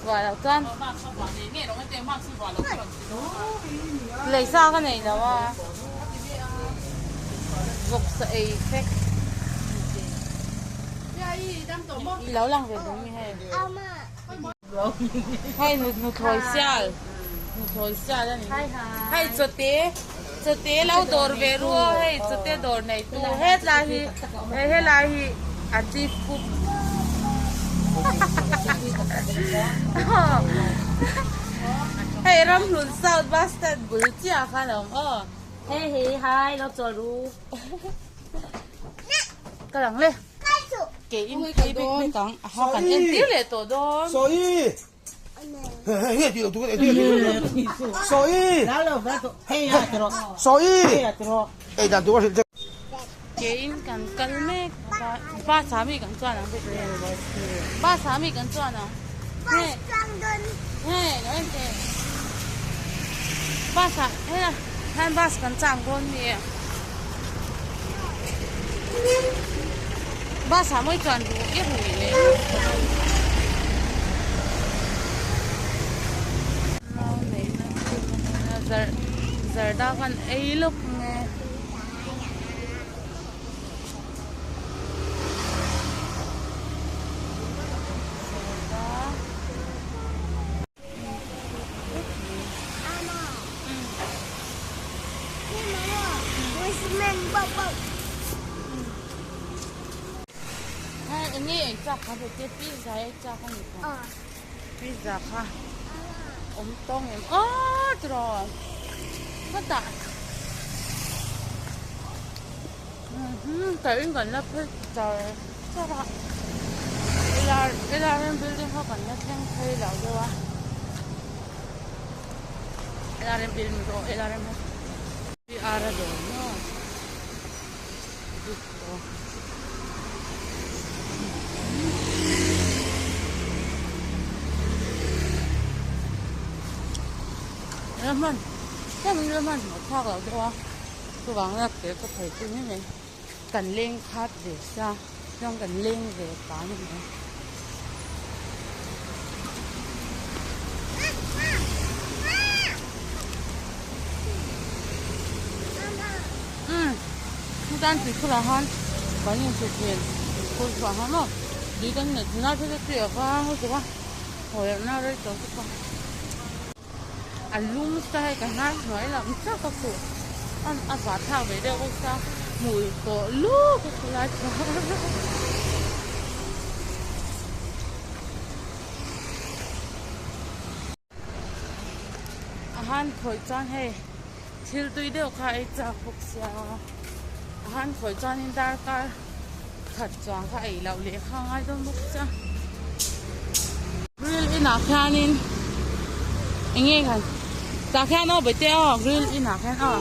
Vuah loh chuan lei sa ka nei lo a vawksa ei fek i lo lang ve duh mi hei hei nuthlawi sial nuthlawi sial a ni hei chawte chawte lo dawr ve ru aw hei chawte dawr nei tu hetlai hi helai hi a chief cook hei Ramhlun South bus stand bul chiah khan a awm aw. Hei hei hai lo chaw ru. Ka lang le. Ke in phei bik bik ang a ha kan en tir leh tawh dawn. Ke in kan kal mek bus ah mi kan chuan ang bus ah mi kan chuan ang hei lo en teh bus ah hela khan bus kan chang dawn mi bus ah mawi chuan duh i rui leh nau neihna zar zarda khan ei lawk nge. Enge ei chak kha ve te pizza ei chak a ni kha pizza kha awm tawng em aw tiraw khawtah ka in kan la phei char char a helai building kha kan la thleng phei lo deuh a helai building pawh helai hi ar a dawn maw hman hman hmawh thlak loh deuh a. Chuvang a ke ka phei chu mai mai kan leng khat ve sia chuan kan leng ve ta a ni mai. Umm chutan tui khurah khan kan inhrilh thin khur chhuah kha maw tui kan neih thin a thil te tui a vang lutuk a haw leh na rei tawh bawk a. A lum sa hei ka hnar hnuai lam chauh ka khuh a vah thlak ve deuh bawk sa hmui tawh luk a khulai chu a han khawih chuan hei thil tui deuh kha ei chak bawk sia a han khawih chuanin darkar khat chuang kha ei loh leh kha a ngai dawn bawk sia grill inah khianin eng nge khan tah khian aw bete aw grill inah khian aw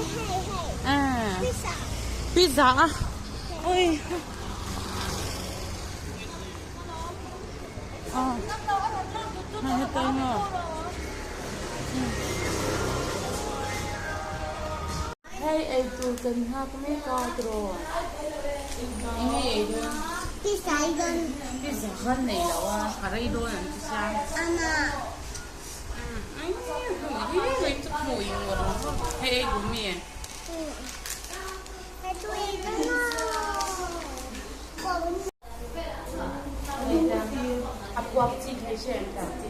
pizza a ui aw hei hetah eng aw. Hei ei tur kan nghak mek a tiraw eng nge ei dawn pizza ei dawn pizza khan nei lo a a rei dawn an ti sia ama hei ei duh mi a puak chi thei che em tak chi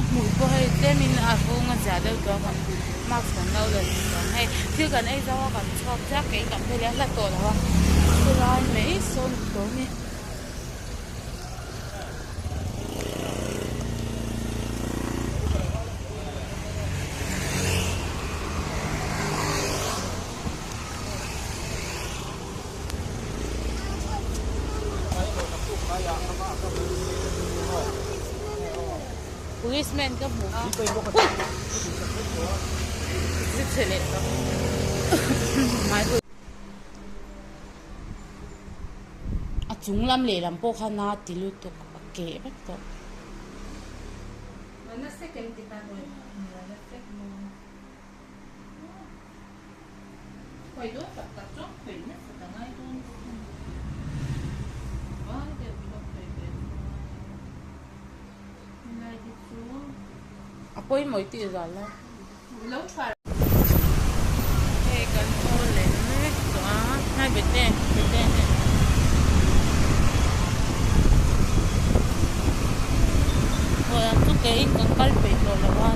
hmui pawh hei tlemin a vung a zia deuh tawh a kan mask kan lo la zin tawh ang hei thil kan ei zo a kan chhuak chiah ke in kan phei leh a hla tawh lo a chulai mai sawn tawh a ni. Policeman ka hmu a a chung lam lehlam pawh kha na ti lutuk a keh vek tawh. A pawimawh tih zal a. Hei kan haw leh mek tawh a, hai bete bete hei. Haw lam chu ke in kan kal peih tawh lo a.